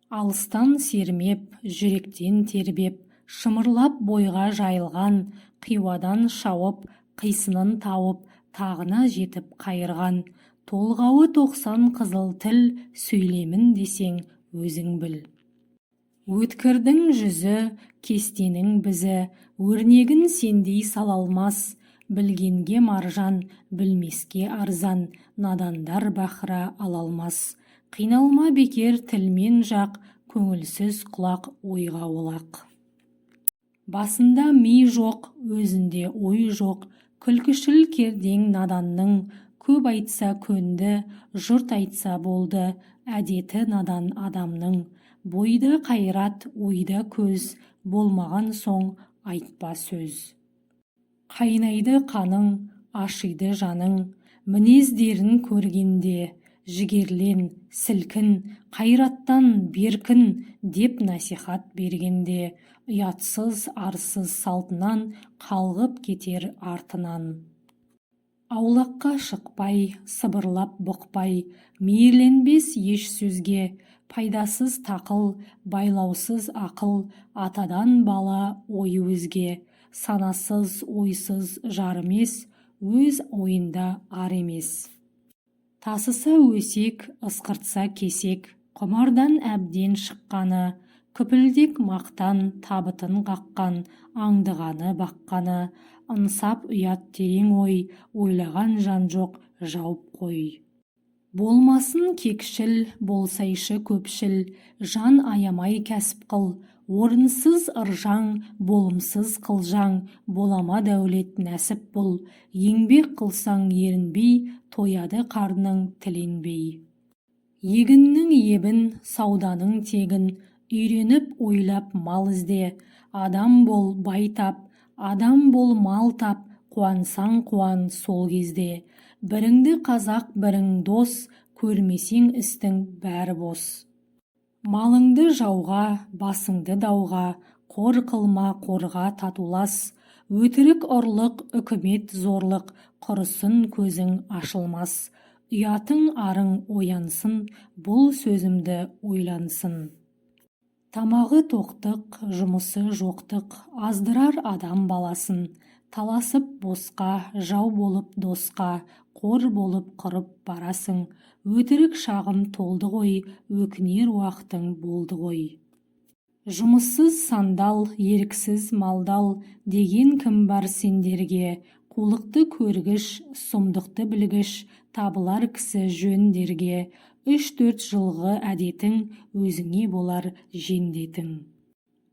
Алыстан сермеп, жүректен тербеп, шымырлап бойға жайылған, Қиуадан шауып, қисынын тауып, тағына жетіп қайырған. Толғауы 90 қызыл тіл, сөйлеймін десең, өзің біл. Өткірдің жүзі, кестенің бізі, өрнегін сендей сала алмас. Білгенге маржан, білмеске арзан, надандар бахыра ала алмас. Қиналма бекер тілмен жақ, көңілсіз құлақ ойға олақ. Басында ми жоқ, өзінде ой жоқ, күлкішіл кердең наданның. Көп айтса көнді, жұрт айтса болды, әдеті надан адамның. Бойда қайрат, ойда көз, болмаған соң айтпа сөз. Қайнайды қаның, ашиды жаның, мінездерін көргенде, жігерлен, сілкін, қайраттан, беркін, деп насихат бергенде, ұятсыз, арсыз салтынан қалғып кетер артынан. Аулаққа шықпай, сыбырлап бұқпай, мейірленбес еш сөзге, пайдасыз тақыл, байлаусыз ақыл, атадан бала ойы өзге. Санасыз, ойсыз жар емес, өз ойында ар емес. Тасыса өсек, ысқыртса кесек, құмардан әбден шыққаны, күпілдек мақтан, табытын қаққан, аңдығаны баққаны. Ынсап ұят терең ой, ойлаған жан жоқ, жауып қой. Болмасын кекшіл, болсайшы көпшіл, жан аямай кәсіп қыл. Орынсыз ыржаң, болымсыз қылжаң, болама дәулет нәсіп бұл. Еңбек қылсаң ерінбей, тояды қарның тіленбей. Егіннің ебін, сауданың тегін, үйреніп ойлап мал ізде. Адам бол, бай тап, адам бол, мал тап, қуансаң қуан сол кезде. Біріңді қазақ, бірің дос, көрмесең істің бәрі бос. Малыңды жауға, басыңды дауға, қор қылма қорға татулас. Өтірік ұрлық, үкімет зорлық, құрысын көзің ашылмас. Ұятың арың оянсын, бұл сөзімді ойлансын. Тамағы тоқтық, жұмысы жоқтық, аздырар адам баласын. Таласып босқа, жау болып досқа, қор болып құрып барасың. Өтірік шағым толды ғой, өкінер уақытың болды ғой. Жұмыссыз сандал, еріксіз малдал, деген кім бар сендерге? Қулықты көргіш, сұмдықты білгіш, табылар кісі жөндерге. 3-4 жылғы әдетің, өзіңе болар жендетің.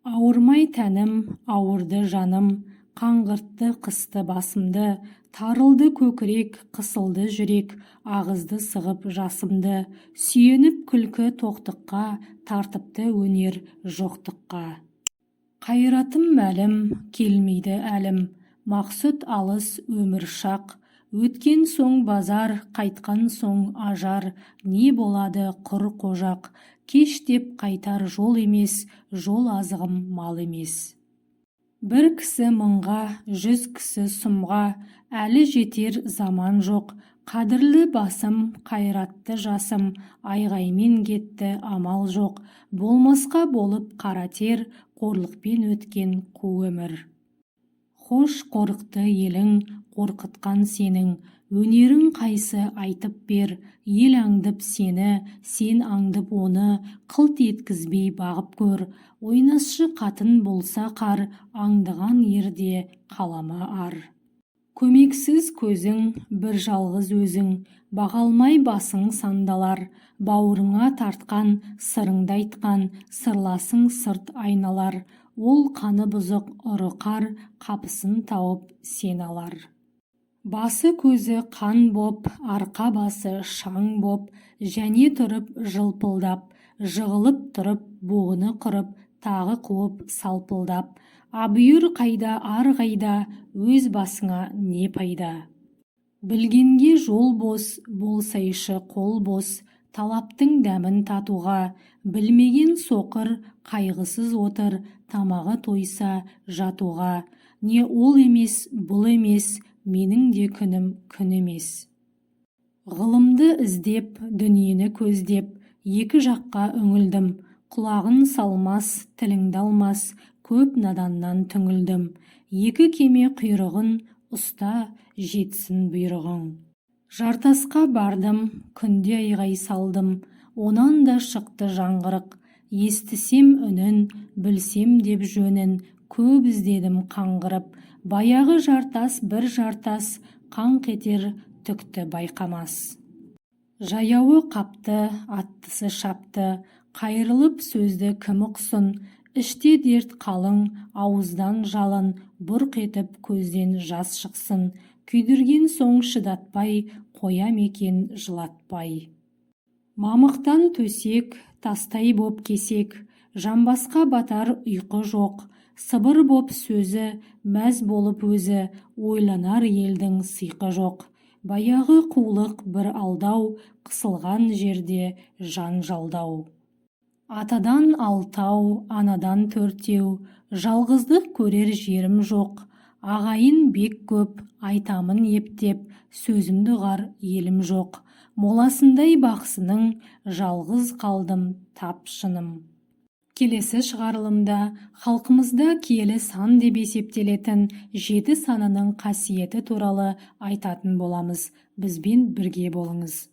Ауырмай тәнім, ауырды жаным, қаңғыртты қысты басымды, тарылды көкірек, қысылды жүрек, ағызды сығып жасымды. Сүйеніп күлкі тоқтыққа, тартыпты өнер жоқтыққа. Қайратым мәлім, келмейді әлім, мақсұт алыс өмір шақ. Өткен соң базар, қайтқан соң ажар, не болады құр қожақ. Кеш деп қайтар жол емес, жол азығым мал емес. Бір кісі мыңға, 100 кісі сұмға, әлі жетер заман жоқ. Қадірлі басым, қайратты жасым, айғаймен кетті амал жоқ. Болмасқа болып қара тер, қорлықпен өткен қу өмір. Хош қорықты елің, қорқытқан сенің, өнерің қайсы айтып бер. Ел аңдып сені, сен аңдып оны, қылт еткізбей бағып көр. Ойнасшы қатын болса қар, аңдыған ерде қалама ар. Көмексіз көзің, бір жалғыз өзің, бағалмай басың сандалар. Бауырыңа тартқан, сырыңды айтқан, сырласың сырт айналар. Ол қаны бұзық ұры қар, қапысын тауып сен алар. Басы көзі қан боп, арқа басы шаң боп, және тұрып жылпылдап, жығылып тұрып, буыны құрып, тағы қуып салпылдап. Абүйір қайда, ар қайда, өз басыңа не пайда? Білгенге жол бос, болсайшы қол бос, талаптың дәмін татуға. Білмеген соқыр, қайғысыз отыр, тамағы тойса жатуға. Не ол емес, бұл емес, менің де күнім күн емес. Ғылымды іздеп, дүниені көздеп, екі жаққа үңілдім. Құлағын салмас, тіліңді алмас, көп наданнан түңілдім. Екі кеме құйрығын ұста, жетсін бұйрығың. Жартасқа бардым, күнде айғай салдым, онан да шықты жаңғырық. Естісем үнін, білсем деп жөнін, көп іздедім қаңғырып. Баяғы жартас бір жартас, қаңқ етер түкті байқамас. Жаяуы қапты, аттысы шапты, қайырылып сөзді кім ұқсын? Іште дерт қалың, ауыздан жалын, бұрқ етіп көзден жас шықсын. Күйдірген соң шыдатпай, қоям екен жылатпай. Мамықтан төсек, тастай боп кесек, жамбасқа батар ұйқы жоқ. Сыбыр боп сөзі, мәз болып өзі, ойланар елдің сиқы жоқ. Баяғы қулық бір алдау, қысылған жерде жан жалдау. Атадан алтау, анадан төртеу, жалғыздық көрер жерім жоқ. Ағайын бек көп, айтамын ептеп, сөзімді ұғар елім жоқ. Моласындай бақсының, жалғыз қалдым тап шыным. Келесі шығарылымда халқымызда киелі сан деп есептелетін жеті санының қасиеті туралы айтатын боламыз. Бізбен бірге болыңыз.